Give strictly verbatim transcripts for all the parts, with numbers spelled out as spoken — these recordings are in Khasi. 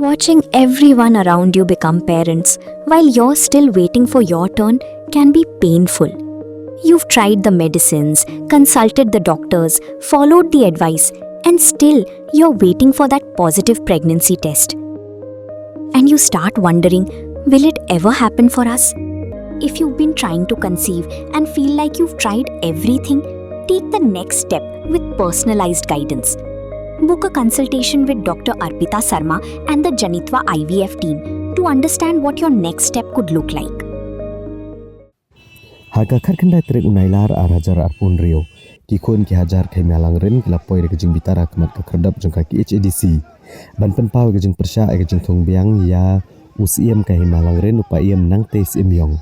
Watching everyone around you become parents while you're still waiting for your turn can be painful. You've tried the medicines, consulted the doctors, followed the advice, and still you're waiting for that positive pregnancy test. And you start wondering, will it ever happen for us? If you've been trying to conceive and feel like you've tried everything, take the next step with personalized guidance. Book a consultation with Doctor Arpita Sarma and the Janitva I V F team to understand what your next step could look like. Ha ka khatkhyndai tarik u Nailar ar hajar arphew hynriew, ki khun ki hajar ka Hima Langrin ki la poi da ka jingbitar ha khmat ka khyrdop jong ka K H A D C ban pynpaw ïa ka jingpyrshah ïa ka jingthung biang ïa u Syiem ka Hima Langrin, u Paiem Nangtei Syiem Ïong.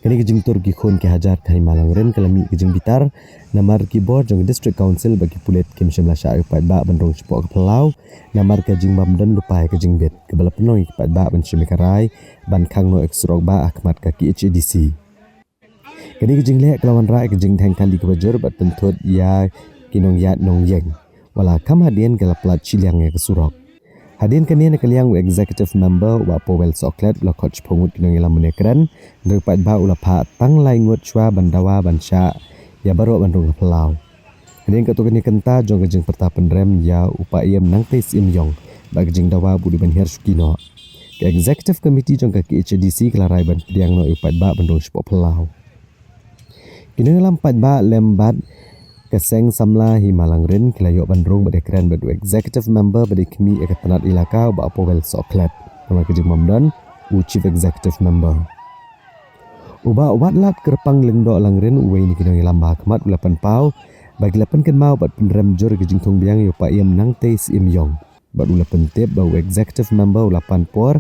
Kane ka jingtur ki khun ki hajar ka Hima Langrin ka la mih ka jingbitar namar ki bor jong ka District Council bad ki pulit kim shym la shah ïa u paidbah ban rung shapoh ka phyllaw namar ka jingbym don lypa ïa ka jingbit, kaba la pynlong ïa ki paidbah ban shim ïa ka rai ban khang noh ïa ka surok bah ha khmat ka K H A D C. Kane ka jingleh ka la wanrah ïa ka jingdheng kali kaba jur bad pynthut ïa ki nongïaid nongïeng. Wat la kham hadien ka la plat shiliang ïa ka surok. Hadien kane, na ka liang u Executive Member u Bah Powell Sohkhlet u la khot shiphew ngut ki nongïalam ban ïakren, hynrei u paidbah u la phah tang lai ngut shuwa ban dawa ban shah ïa baroh ban rung ha phyllaw. Hadien katto katne kynta jong ka jingpyrta pynrem ïa u Paiem Nangtei Syiem Ïong bad ka jingdawa ba u dei ban hiar shuki noh, ka Executive Committee jong ka K H A D C ka la rai ban pdiang noh ïa u paidbah ban rung shapoh phyllaw. Ki nongïalam paidbah lem bad ka seng samla Hima Langrin ki la ïoh ban rung bad ïakren bad u Executive Member ba dei khmih ïa ka tnat elaka u Bah Powell Sohkhlet, namar ka jingbym don u Chief Executive Member. U Bah Watlat Kyrpang Lyngdoh Langrin, uwei na ki nongïalam ba ha khmat, u la pynpaw ba ki la pynkynmaw bad pynrem jur ïa ka jingthung biang ïa u Paiem Nangtei Syiem Ïong. Bad u la pyntip ba u Executive Member u la pan por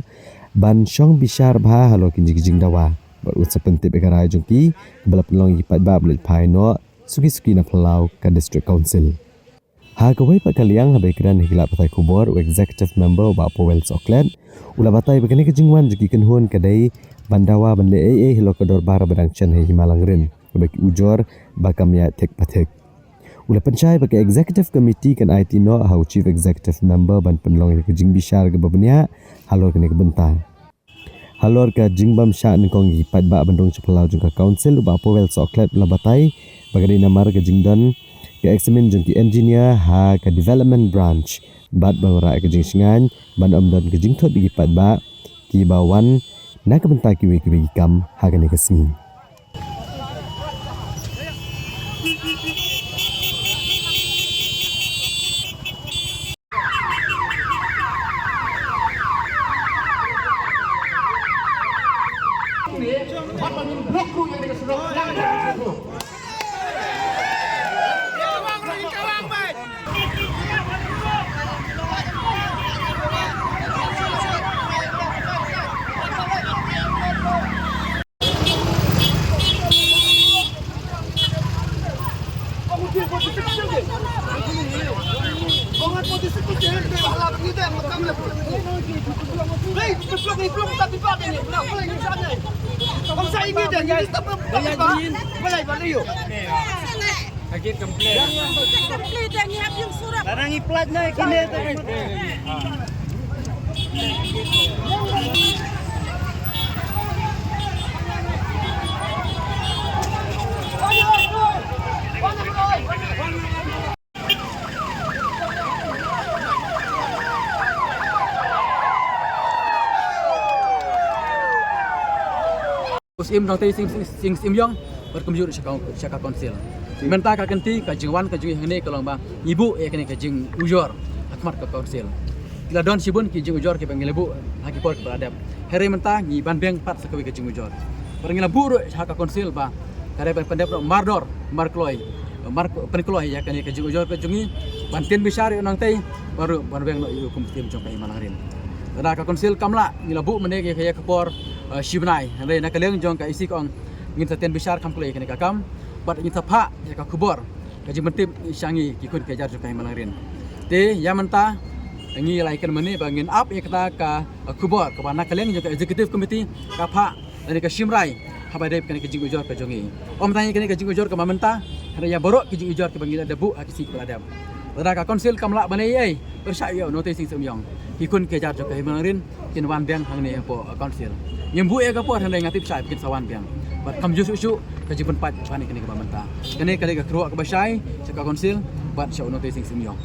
ban shong bishar bha halor kine ki jingdawa. Bad un sa pyntip ïa ka rai jong ki kaba la pynlong ïa ki paidbah ban leit phai noh suki suki na phyllaw ka District Council. Ha kawei pat ka liang, haba ïakren ha ki lad pathai khubor, u Executive Member u Bah Powell Sohkhlet u la batai ba kane ka jingwan jong ki kynhun ka dei ban dawa ban leh ei ei halor ka dorbar ba dang shen ha Hima Langrin, kaba ki ujor ba kam ïaid thik pa thik. U la pynshai ba ka Executive Committee kan aiti noh ha u Chief Executive Member ban pynlong ïa ka jingbishar kaba bniah halor kane ka bynta. Halor ka jingbym shah nyngkong ïa ki paidbah ban rung sha phyllaw jong ka Council, u Bah Powell Sohkhlet u la batai ba ka dei namar ka jingdon ka examine jong ki engineer ha ka Development Branch bad ban wanrah ïa ka jingshngaiñ ban ym don ka jingthut ïa ki paidbah kiba wan na ka bynta kiwei kiwei ki kam ha kane ka sngi. Target complain. Barang i plat na kine. Syiem Nangtei Syiem, Syiem, Syiem, Syiem Ïong, bad kumjuh sha ka, sha ka Council. Mynta ka kynti ka jingwan ka jong ngi hangne ka long ba ngi buh ïa kane ka jingujor ha khmat ka Council. Ki la don shibun ki jingujor kiba ngi la buh ha ki por kiba la dep. Hynrei mynta ngi ban beng pat sa kawei ka jingujor. Bad ngi la buh ruh ha ka Council ba ka dei ban pyndep ruh mardor, markloi, mar, pynkloi ïa kane ka jingujor ka jong ngi, ban tieng bishar ïa u Nangtei, bad ruh ban weng noh ïa u kum u Syiem jong ka Hima Langrin. Lada ka Council kam lah, ngi la buh mynne ïa ka, ïa ka por, eh, shi bnai. Hynrei na ka liang jong ka E C ka ong ngin sa tieng bishar kham kloi ïa kane ka kam, bad ngin sa phah ïa ka khubor, ka jingpyntip sha ngi ki khun ki hajar jong ka Hima Langrin. Te ïa mynta ngi la ïakren mynne ba ngin ap ïa kata ka, eh, khubor kaba na ka liang jong ka Executive Committee ka phah lane ka shim rai haba dei kane ka jingujor ka jong ngi. Ym tang ïa kane ka jingujor kaba mynta, hynrei ïa baroh ki jingujor kiba ngi la dep buh ha ki sngi kiba la dep. Lada ka council kam lah ban ai ei, pyrshah ïa u Nongtei Sing Symiong. Ki khun ki hajar jong ka Hima Langrin kin wan biang hangne hapoh council. Ngim buh ïa ka por, hynrei nga tip shai ba kin sa wan biang. Bad kam ju shuh shuh ka jingpynpait ban ïa kane kaba mynta. Kane ka dei ka kyrwoh kaba shai sha ka council bad sha u Nongtei Sing Symiong.